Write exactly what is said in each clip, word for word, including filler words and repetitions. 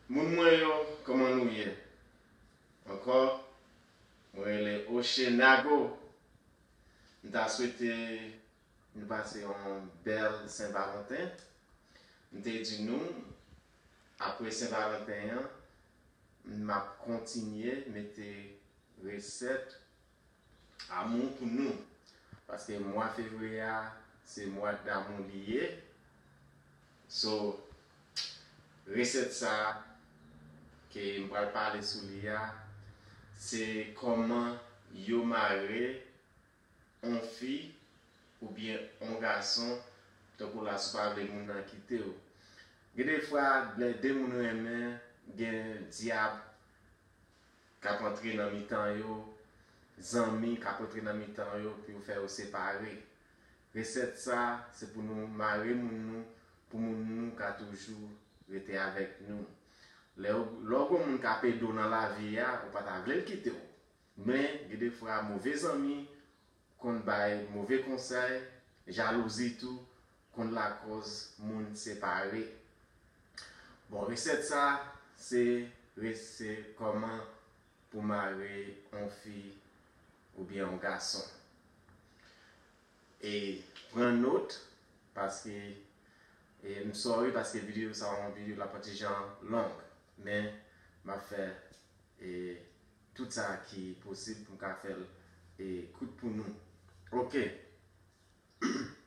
Moun mwen yo, kòman nou ye? Ankò, mwen rele Ochenago. M ta swete nou pase yon bèl Sen Valanten. M te di nou, apre Sen Valanten an, m ap kontinye mete resèt amou pou nou. Paske mwa fevriye a, se mwa damou li ye. So, resèt sa a ke m pral pale sou li a, se kòman yo mare on fi oubyen on gason, tankou la si w pa vle moun nan kite w. Gen de fwa, lè de moun renmen, gen dyab k ap antre nan mitan yo, zanmi k ap antre nan mitan yo pou yo fè yo separe. Resèt sa, se pou nou mare moun nou, pou moun nou ka toujou rete avèk nou. Lè w, lè w gen moun k ap ede w nan lavi a, ou pa ta vle l kite w. Men, gen de fwa, move zanmi konn bay move konsèy, jalouzi tou konn lakòz moun separe. Bon, resèt sa, se, se kòman pou mare on fi oubyen on gason. E pran not, paske, e m sorry, paske videyo sa yon videyo la pati jan long, men m ap fè, e, tout sa ki posib pou m ka fè l, e, kout pou nou. Ok.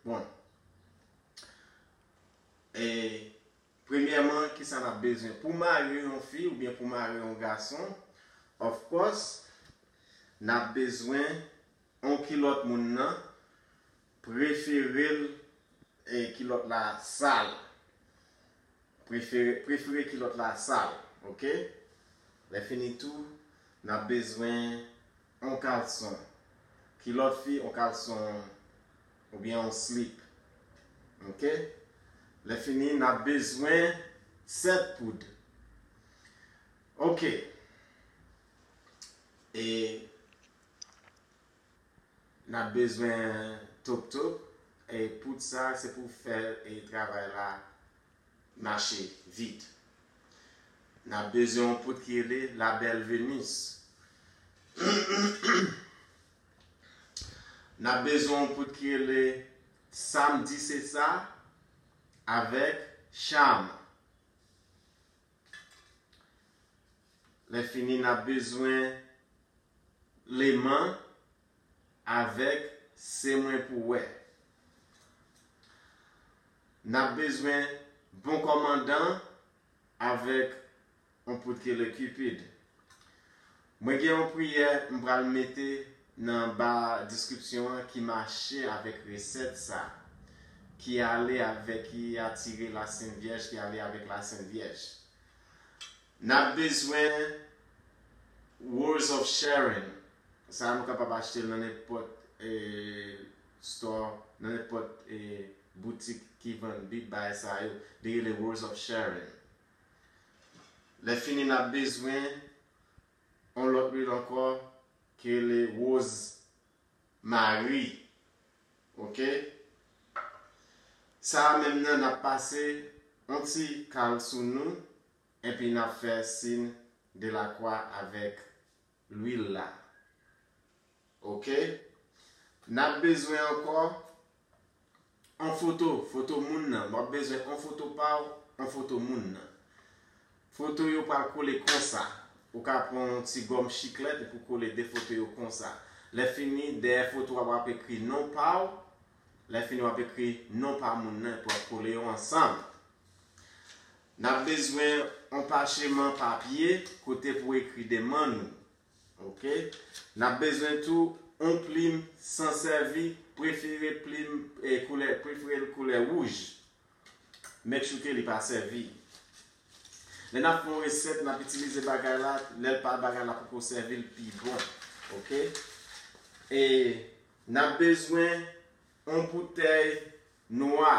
Bon. E, premyèman, kisa n ap bezwen? Pou mare yon fi oubyen pou mare yon gason, of course, n ap bezwen yon kilòt moun nan, prefere l, e, kilòt la sal. Prefere, prefere kilòt la sal, ok? Lè fini tou, n ap bezwen yon kalson. Kilòt fi, yon kalson oubyen yon slip. Ok? Lè fini, n ap bezwen sèt poud. Ok. E n ap bezwen top top. E poud sa, se pou fè e travay la mache vit. N ap bezwen yon poud ki rele La Belle Venus. N ap bezwen yon poud ki rele Samdi Se Sa avèk Cham. Lè fini, n ap bezwen Leman avèk Se Mwen Pou Wè. N ap bezwen Bon Kòmandan avèk yon poud ki rele Cupid. Mwen gen yon priyè m pral mete nan ba deskripsyon an ki mache avèk resèt sa, ki ale avèk, ki atire Lasent Vyèj, ki ale avèk Lasent Vyèj. N ap bezwen Words of Sharon. Sa a, nou kapab achte l nan nenpòt, e, store, nan nenpòt, e, boutik ki vann Bib, bagay sa yo. Li rele Words of Sharon. Lè fini, n ap bezwen yon lòt lwil ankò ki rele Rose Marie. Ok? Sa a menm nan, n ap pase yon ti kal sou nou, epi n ap fè siy de lakwa avèk lwil la. Ok? N ap bezwen ankò yon foto, foto moun nan. W ap bezwen yon foto pa w, yon foto moun nan. Foto yo pral kole konsa. Ou ka pran yon ti gòm chiklèt epi w kole de foto yo konsa. Lè fini, dèyè foto a, w ap ekri non pa w. Lè fini, w ap ekri non pa moun nan epi w ap kole yo ansanm. N ap bezwen yon pacheman papye kote pou ekri demann ou. Ok? N ap bezwen tou yon plim san sèvi, prefere plim, e, koulè, prefere l koulè wouj. Make sure ke li pa sèvi. Lè n ap fè yon resèt, n ap itilize bagay la, lè l pa, bagay la poko sèvi, l pi bon. Ok? E n ap bezwen yon boutèy nwa.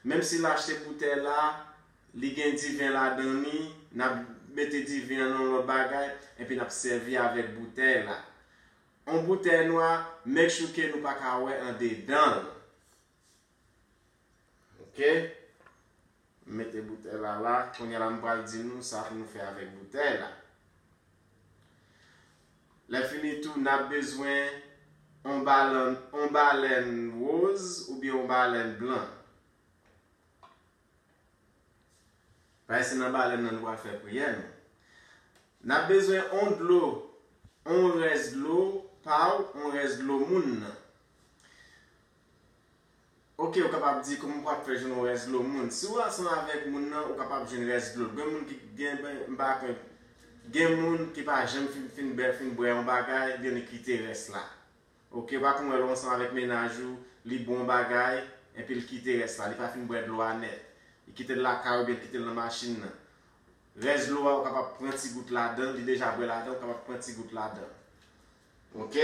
Menm si l achte boutèy la, li gen diven ladan li, n ap mete diven an nan yon lòt bagay, epi n ap sèvi avèk boutèy la. Yon boutèy nwa, make sure ke nou pa ka wè andedan l. Ok? M mete boutèy la la. Kounye a la, m pral di nou sa pou nou fè avèk boutèy la. Lè fini tou, n ap bezwen yon balèn, yon balèn woz oubyen yon balèn blan. Paske se nan balèn nan nou pral fè priyè nou. N ap bezwen yon dlo, yon rès dlo pa w, yon rès dlo moun nan. Ok, ou kapab di, kòman ou pral fè jwenn yon rès dlo moun? Si w ansanm avèk moun nan, ou kapab jwenn rès dlo l. Gen moun ki gen, ben, m pa konn, gen moun ki pa janm fin, fin bè, fin bwè yon bagay, ebyen li kite rès la. Ok, ou pa konn wè lè w ansanm avèk mennaj ou, li bwè yon bagay, epi l kite rès la, li pa fin bwè dlo a nèt. Li kite l lakay ou, oubyen l kite l nan machin nan. Rès dlo a, ou kapab pran ti gout ladan, li deja bwè ladan, ou kapab pran ti gout ladan. Ok?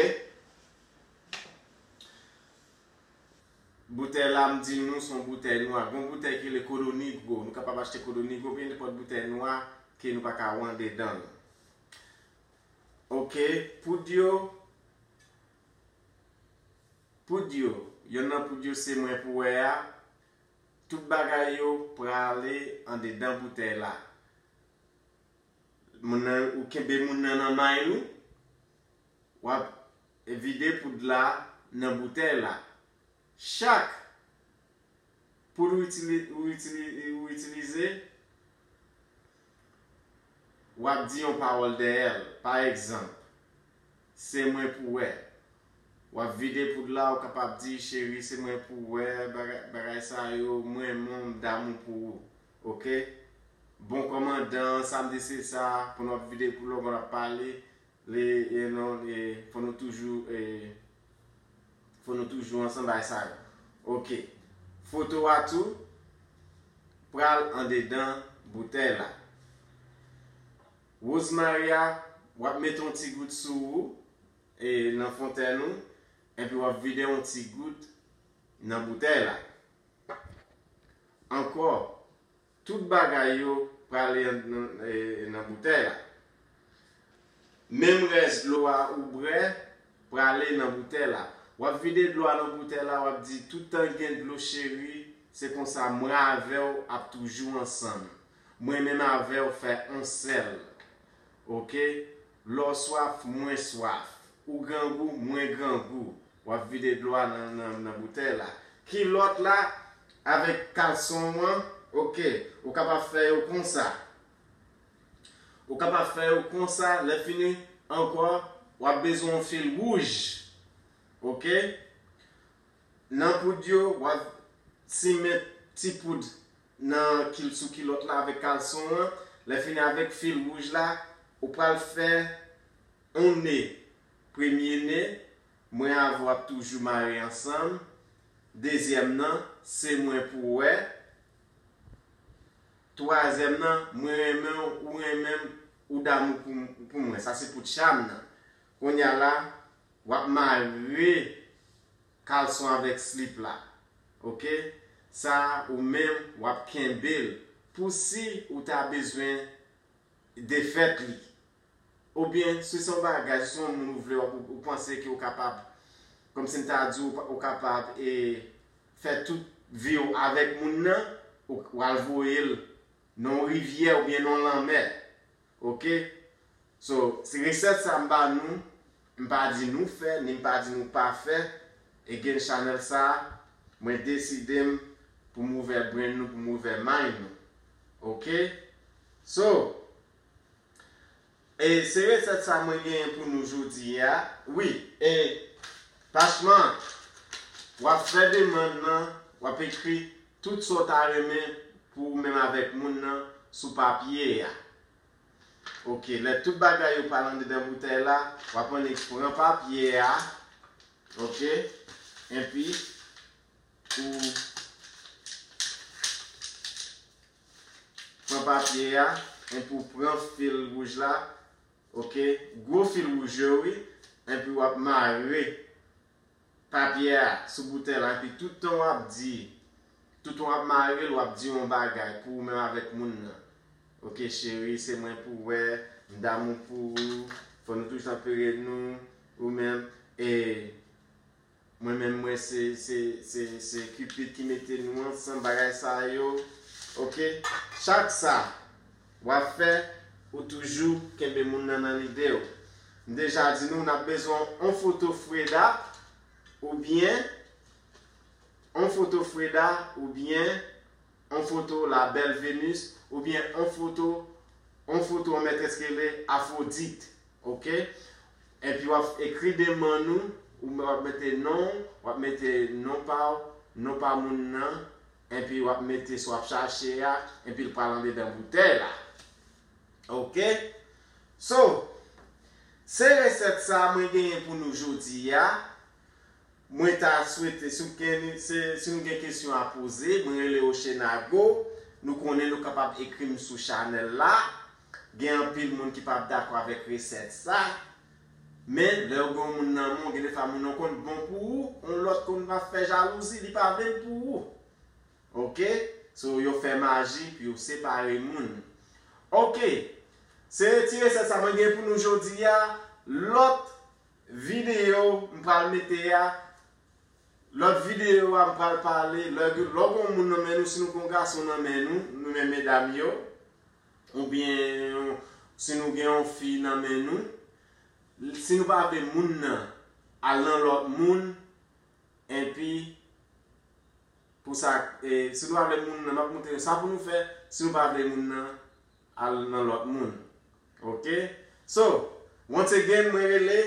Boutèy la, m di nou, se yon boutèy nwa. Gen yon boutèy ki rele Codonigro. Nou kapab achte Codonigro, oubyen nenpòt boutèy nwa ke nou pa ka wè andedan l. Ok, poud yo, poud yo, yonn nan poud yo se mwen pou wè a. Tout bagay yo prale andedan boutèy la. Moun nan, ou kenbe moun nan nan may ou, w ap vide poud la nan boutèy la. Chak poud ou itili-, ou itili-, ou itilize, w ap di yon pawòl dèyè l. Pa egzanp, se mwen pou wè. W ap vide poud la, ou kapab di, cheri, se mwen pou wè, bagay, bagay sa yo, mwen menm, m damou pou ou. Ok? Bon kòmandan, sa m di se sa, pandan w ap vide poud la, pandan w ap pale, li, e non, e, fò nou toujou, e, fò nou toujou ansanm bagay sa yo. Ok. Foto a tou pral andedan boutèy la. Wozmari a, w ap mete yon ti gout sou ou, e, nan fontèn ou, epi w ap vide yon ti gout nan boutèy la. Ankò, tout bagay yo prale nan, nan, e, nan boutèy la. Menm rès dlo a ou bwè, prale nan boutèy la. W ap vide dlo a nan boutèy la, w ap di, "Tout tan gen dlo, cheri, se konsa mwen avè w ap toujou ansanm. Mwen menm avè w fè yon sèl." Ok? Lè w swaf, mwen swaf. Ou grangou, mwen grangou. W ap vide dlo a nan, nan, nan boutèy la. Kilòt la, avèk kalson an, ok, ou kapab fè yo konsa. Ou kapab fè yo konsa, lè fini, ankò, w ap bezwen yon fil wouj. Ok? Nan poud yo, w ap simen ti poud nan kil-, sou kilòt la avèk kalson an. Lè fini avèk fil wouj la, ou pral fè yon ne. Premye ne, mwen avè w ap toujou mare ansanm. Dezyèm nan, se mwen pou w wè. Twazyèm nan, mwen renmen w, ou renmen m, ou damou pou, pou mwen. Sa se poud cham nan. Kounye a la, w ap mare kalson avèk slip la. Ok? Sa a, ou menm, w ap kenbe l pou si ou ta bezwen defèt li. Oubyen, si se yon bagay, si se yon moun ou vle, w ap, ou, ou panse ke ou kapab, kòmsi m ta di, ou, ou kapab, e, fè tout vi w avèk moun nan, ou, w al voye l nan yon rivyè oubyen nan yon lanmè. Ok? So, se resèt sa m ba nou, m pa di nou fè, ni m pa di nou pa fè. Again, chanèl sa, mwen deside m pou m ouvè brain nou, pou m ouvè mind nou. Ok? So, e se resèt sa mwen genyen pou nou jodi a. Wi, e pachman, w ap fè demann nan, w ap ekri tout sa w ta renmen pou ou menm avèk moun nan sou papye a. Ok, lè tout bagay yo pral andedan boutèy la, w ap annik pran papye a, ok, enpi ou pran papye a, enpi ou pran fil wouj la, ok, gwo fil wouj yo, wi, enpi w ap mare papye a sou boutèy la, epi tout tan w ap di, tout tan w ap mare l, w ap di yon bagay pou ou menm avèk moun nan. Ok, cheri, se mwen pou wè, m damou pou ou, fò nou toujou tanpere nou, ou menm, e mwen menm, mwen se, se, se, se Cupid ki mete nou ansanm, bagay sa yo. Ok? Chak sa w ap fè, ou toujou kenbe moun nan nan lide w. M deja di nou, n ap bezwen yon foto Freda, oubyen yon foto Freda, oubyen yon foto La Belle Venus, oubyen yon foto, yon foto yon mètrès ki rele Afwodit. Ok? Epi w ap ekri demann ou, ou w ap mete non, w ap mete non pa w, non pa moun nan, epi w ap mete sa w ap chache a, epi l pral andedan boutèy la. Ok? So, se resèt sa mwen genyen pou nou jodi a. Mwen ta swete, si w gen, se, si nou gen kesyon a poze, mwen rele Ocenago. Nou konnen nou kapab ekri m sou chanèl la. Gen anpil moun ki p ap dakò avèk resèt sa. Men, lè w gen yon moun nan men w, gen defwa moun nan konn bon pou ou, yon lòt konn ap fè jalouzi, li pa vle l pou ou. Ok? So, yo fè maji pou yo separe moun. Ok. Se ti resèt sa mwen gen pou nou jodi a. Lòt videyo m pral mete a, lòt videyo a m pral pale, lè, lè w gen yon moun nan men nou, si nou gen yon gason nan men nou, nou menm medam yo, oubyen si nou gen yon fi nan men nou, si nou pa vle moun nan al nan lòt moun, epi pou sa, e, si nou pa vle moun nan, m ap montre nou sa pou nou fè, si nou pa vle moun nan al nan lòt moun. Ok? So, once again, mwen rele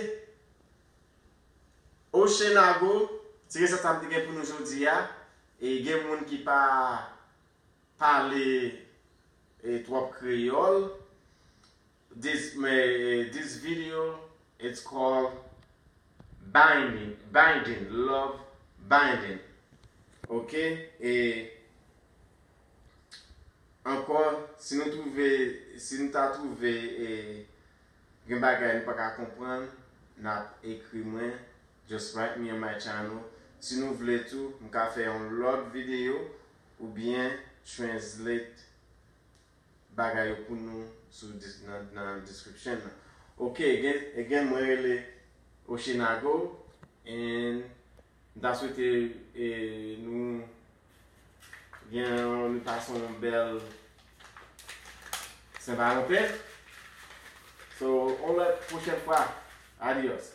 Ocenago, ti resèt sa m te gen pou nou jodi a. E gen moun ki pa pale, e, twòp kreyòl. This, men, e, this video, it's called Binding, Binding, Love Binding. Ok? E ankò, si nou twouve, si nou ta twouve, e, gen bagay nou pa ka konprann, n ap ekri mwen. Just write me on my channel. Si nou vle tou, m ka fè yon lòt videyo oubyen translate bagay yo pou nou sou dis-, nan, nan description nan. Ok, again, again, mwen rele Ocenago, and m ta swete, e, nou gen, nou pase yon bèl Sen Valanten. So, on lòt pwochèn fwa. Adios.